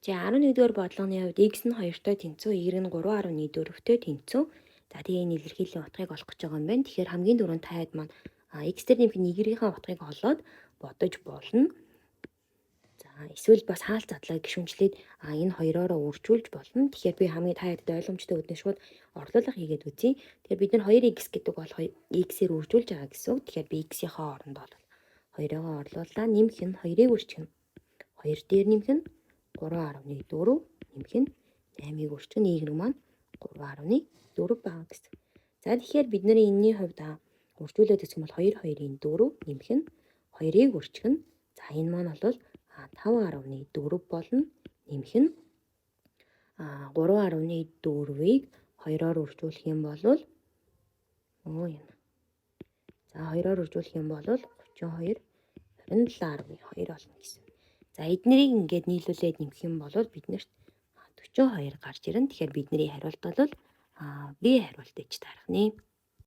За, 11-р бодлогоны хувьд x нь 2-той тэнцүү, y нь 3.4-тэй тэнцүү. За, тэгээ энэ илэрхийллийн утгыг олох гэж байгаа юм байна. Тэгэхээр хамгийн түрүүнд та хэд маань x дээр нэмэх нь y-ийн утгыг олоод бодож болно. За, эсвэл бас хаалт задлаа гишүүнчлээд энэ хоёроороо үржүүлж болно. Тэгэхээр би хамгийн та хэдэд ойлгомжтой үүднээс шууд орлуулга хийгээд үзье. Тэгэхээр бид нар 2x гэдэг бол x-ээр үржүүлж байгаа гэсэн үг. Тэгэхээр би x-ийнхаа оронд бол 2-оогоо орлууллаа. Нэмэх нь 2-ыг үржих нь 2 дээр нэмэх нь 3.4 нэмэх нь 8-ыг үржих нь y маань 3.4 байгаа гэсэн. За, тэгэхээр бид нарын энэний хувьд үржүүлээд үзэх юм бол 2 2-ын 4 нэмэх нь 2-ыг үржих нь, за, энэ маань бол 5.4 болно. Нэмэх нь 3.4-ийг 2-оор үржүүлэх юм бол өө юм. За, 2-оор үржүүлэх юм бол 32 27.2 болно гэсэн. За, эднэрийг ингээд нийлүүлээд нэмэх юм бол биднэрт 42 гарч ирнэ. Тэгэхээр бидний хариулт бол B хариулт гэж таарах нэ.